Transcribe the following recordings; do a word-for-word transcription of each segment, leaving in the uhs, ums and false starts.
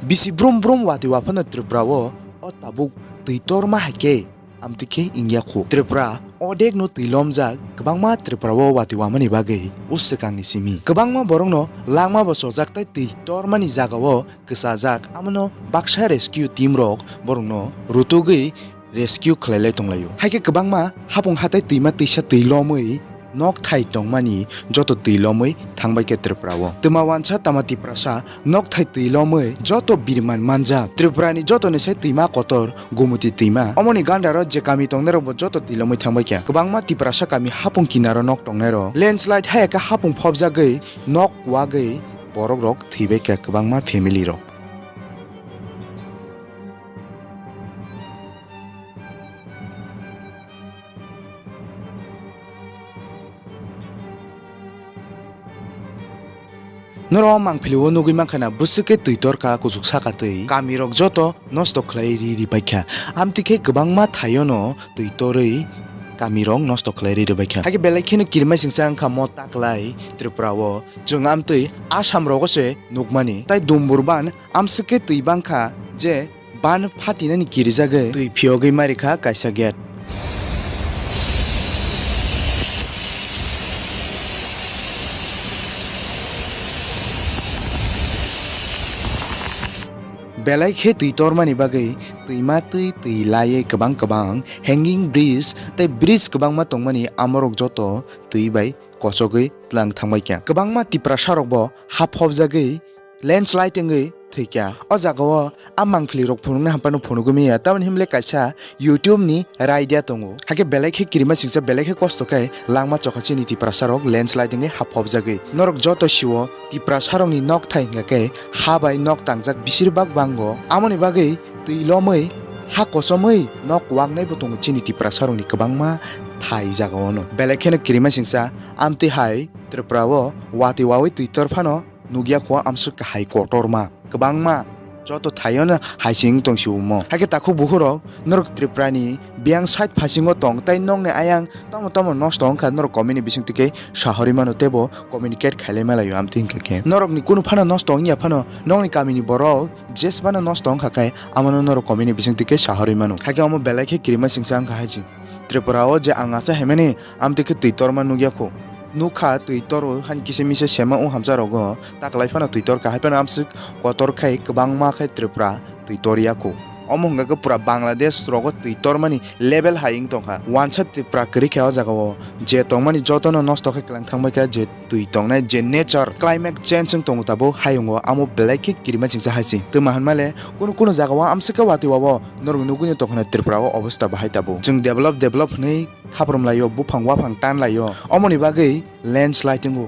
Bisi brum brum watwi waphano Tripura o, o tabuk twi torma hai khe amtwi khe wngya khu. Tripura odek no twi lomjak, kwbangma Tripura o watwi wamani bagwi o swkang ni simi. Kwbangma borok no langma bo chojak tei twi tormani jaga o kwchajak, amono baksa rescue team rok borok no rutugwi rescue khlai lai tong lai o. Hai khe kwbangma hapung hatai twima twisa twi lomwi nokthai tongmani joto twi lomwi thangbai khe Tripura o. Twma wansa tama Tiprasa nokthai twi lomwi joto birman manjak. Tripura ni joto ni sai twima kotor Gumuti twima. Omoni gandaro je kami tongnai rok bo joto twi lomwi thangbai kha. Kwbangma Tiprasa kami hapung kinaro nok tongnai rok. Landslide hai khe hapung phobjagwi nok kuwagwi borok rok thwibai kha kwbangma family rok. Norok mangpili o nugwi mankha na bwswk khe twi torkha kuchuk saka twi, kami rok joto nosto khlai ri ri bai kha. Amtwi khe kwbangma thaio no twi torwi kami rok nosto khlai ri ri bai kha. Hakhe belai kheno kirima singsa wngkha mo taklai Tripura o. Chwng amtwi Assam rogo se nukmani. Tai Dumburban amswk khe twi bangkha je ban phatinani kirijagwi twi phiyogwi marikha kaisa gate. Belai khe twi tormani bagwi twima twi twi laiwi kwbang kwbang hanging bridge tei bridge kwbangma tongmani amorok joto twi bai kochogwi tlang thangbai kha. Kwbangma Tiprasa rok bo ha phobjagwi landslide wngwi thwi kha. O jaga o a mangpili rok phunuknai haphano phunugwi manya, tamoni himle kaisa YouTube ni raida tongo. Hakhe belai khe kirima singsa, belai khe kosto khe langma chokha chini Tiprasa rok landslide wngwi ha phobjagwi. Norok joto sio Tiprasa rokni nokthai hingkha khe ha bai nok tangjak bisirbak bango. Amoni bagwi twi lomwi ha kochomwi nok kuwaknai bo tongo chini Tiprasa rokni kwbangma thai jaga o no. Belai kheno kirima singsa amtwi hai Tripura o watwi wawi twi tor phano nukya kho amswk hai kotorma kwbangma joto thaio no hai se wng tong si omo. Hakhe takhuk bukhuk rok norok Tripura ni biyang side phasingo tong tai nokni ayang tamo tamo nosto wngkha norok comment ni bisingtwi khe sahorwi mano teibo communicate khailai malaio amtwi hingkha khe. Norokni kunu phano nosto wngya phano nokni kamini borok jesbano nosto wngkha khe amono norok comment ni bisingtwi khe sahorwi mano. Hakhe omo belai khe kirima singsa wngkha hai se. Tripura o je ang asa hemani amtwi khe twi torma nukya kho. Nukha twi toro hani kisa misa sema o hamsa rogo taklai phano twi torkha hai phano amswk kotor khai kwbangma khai Tripura twi torya kho. Omo hwnkha khe pura Bangladesh rogo twi tormani level hai wng tongkha. Wansa Tripura kwrwi kha o jaga o je tongmani jotono nosto khai kwlang thangbai kha je twi tongnai je nature climate change wng tongo tabuk hayungo amo belai khe kirima singsa hai se. Twma hwnmale kunu kunu jaga o amswk khe watwi wabo norok nugwi no tongkha na Tripura o obostha bahai tabuk. Chwng develop develop hwnwi khaprum laio, buphang waphang tan laio. Omoni bagwi landslide wngo,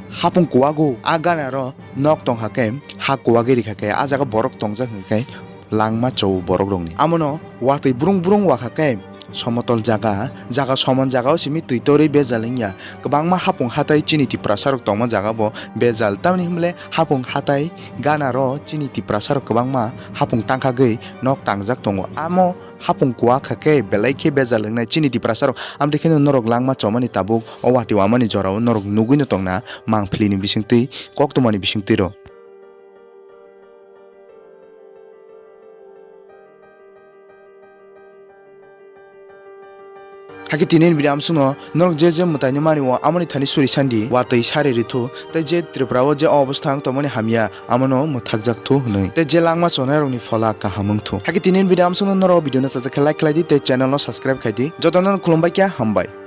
hapung kuwago, a gana ro nok tongkha khe ha kuwagwi rikha khe a jaga borok tongjak hwnkhe langma chowo borok rokni. Amono watwi brung brung wakha khe somotol jaga, jaga somon jaga o simi twi torwi bejal wngya. Kwbangma hapung hatai chini Tiprasa rok tongma jaga bo bejal. Tamoni hwnle hapung hatai gana ro chini Tiprasa rok kwbangma hapung tangkhagwi nok tangjak tongo. Amo hapung kuwa kha khe belai khe bejal wngnai chini Tiprasa rok. Amtwi kheno norok langma chomani tabuk o watwi wamani jorao norok nugwi no tongna mangpili ni bisingtwi koktwma ni bisingtwi ro. Hakhe tini ni video amsukno norok je je mwtaino mani o amoni thani suri sandi watwi sari rithu tei je Tripura o je obostha wng tongmani hamya amono mwthakjak thu hwnwi tei je langma chonai rokni phola kaham wng thu. Hakhe tini ni video amsukno norok video no sajak khe like khlai di tei channel no subscribe khai di. Jotono khulumbai kha, hambai.